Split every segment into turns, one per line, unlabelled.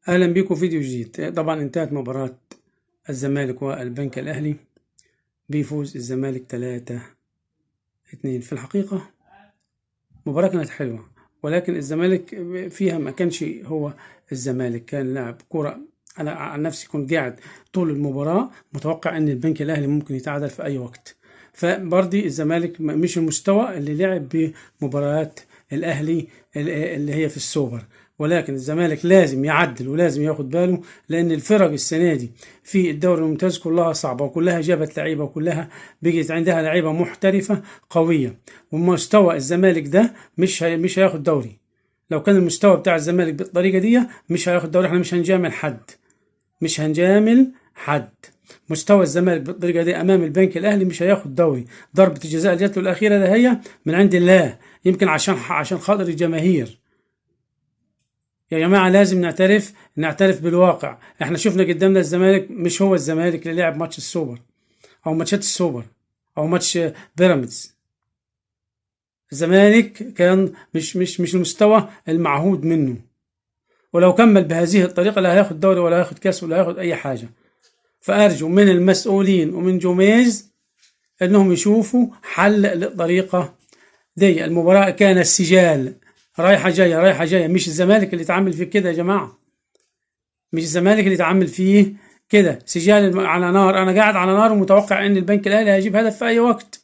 اهلا بكم في فيديو جديد. طبعا انتهت مباراة الزمالك والبنك الاهلي بفوز الزمالك 3-2. في الحقيقة مباراة كانت حلوة، ولكن الزمالك فيها ما كانش هو الزمالك، كان لاعب كرة. انا عن نفسي كنت قاعد طول المباراة متوقع ان البنك الاهلي ممكن يتعادل في اي وقت، فبرضي الزمالك مش المستوى اللي لعب بمباريات الاهلي اللي هي في السوبر. ولكن الزمالك لازم يعدل ولازم ياخد باله، لان الفرق السنة دي في الدوري الممتاز كلها صعبة، وكلها جابت لعيبة، وكلها بقت عندها لعيبة محترفه قوية. ومستوى الزمالك ده مش هياخد دوري. لو كان المستوى بتاع الزمالك بالطريقة دي مش هياخد دوري. احنا مش هنجامل حد، مش هنجامل حد. مستوى الزمالك بالطريقة دي امام البنك الاهلي مش هياخد دوري. ضربه الجزاء اللي جات له الاخيرة ده هي من عند الله، يمكن عشان خاطر الجماهير. يا جماعة لازم نعترف بالواقع. احنا شفنا قدامنا الزمالك مش هو الزمالك اللي لعب ماتش السوبر او ماتشات السوبر او ماتش بيراميدز. الزمالك كان مش المستوى المعهود منه، ولو كمل بهذه الطريقة لا هياخد دوري ولا هياخد كاس ولا هياخد اي حاجة. فارجو من المسؤولين ومن جوميز انهم يشوفوا حل للطريقة دي. المباراة كان السجال رايحة جاية رايحة جاية، مش الزمالك اللي اتعامل فيه كده يا جماعة، مش الزمالك اللي اتعامل فيه كده. سجال على نار، انا قاعد على نار ومتوقع ان البنك الاهلي هيجيب هدف في اي وقت.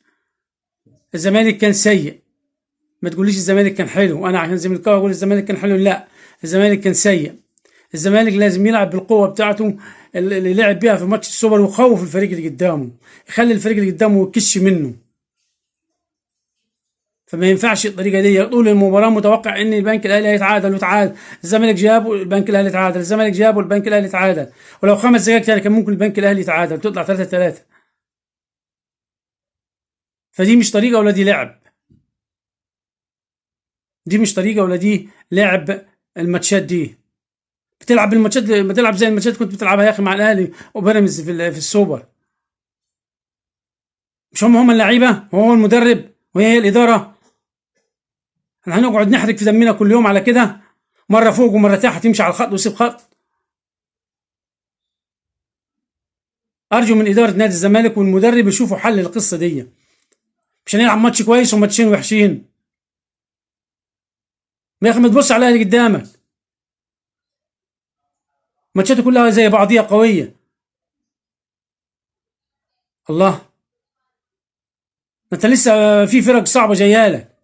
الزمالك كان سيء، ما تقوليش الزمالك كان حلو. انا عشان زملكاوي اقول الزمالك كان حلو؟ لا، الزمالك كان سيء. الزمالك لازم يلعب بالقوة بتاعته اللي لعب بيها في ماتش السوبر، ويخوف الفريق اللي قدامه، يخلي الفريق اللي قدامه يكش منه. فما ينفعش الطريقة دي. طول المباراة متوقع ان البنك الاهلي هيتعادل وتعادل، الزمالك جاب والبنك الاهلي تعادل، الزمالك جاب والبنك الاهلي تعادل. ولو 5 دقائق تاني كان ممكن البنك الاهلي يتعادل وتطلع 3-3. فدي مش طريقه ولا دي لعب، دي مش طريقه ولا دي لعب. الماتشات دي بتلعب الماتشات، بتلعب زي الماتشات كنت بتلعبها يا اخي مع الاهلي وبيراميدز في السوبر. مش هم اللعيبة وهو المدرب وهي الادارة. احنا هنقعد نحرق في دمنا كل يوم على كده، مرة فوق ومرة تحت، يمشي على الخط ويسيب خط. ارجو من ادارة نادي الزمالك والمدرب يشوفوا حل للقصة دي. مش هنلعب ماتش كويس وماتشين وحشين. يا اخي ما تبص على الاهلي قدامك، ماتشاته كلها زي بعضيها قوية. الله، انت لسه في فرق صعبة جاية لك،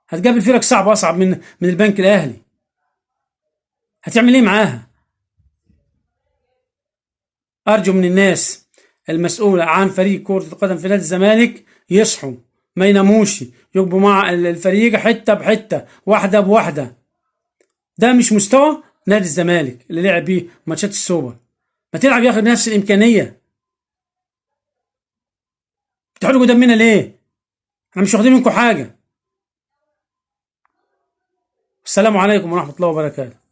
هتقابل فرق صعبة اصعب من البنك الاهلي، هتعمل ايه معاها؟ ارجو من الناس المسؤولة عن فريق كره القدم في نادي الزمالك يصحوا، ما يناموش، يبقوا مع الفريق حتة بحته، واحدة بواحدة. ده مش مستوى نادي الزمالك اللي لعب بيه ماتشات السوبر. ما تلعب يا اخي بنفس الامكانية. بتحرقوا دمنا ليه؟ احنا مش واخدين منكم حاجة. السلام عليكم ورحمة الله وبركاته.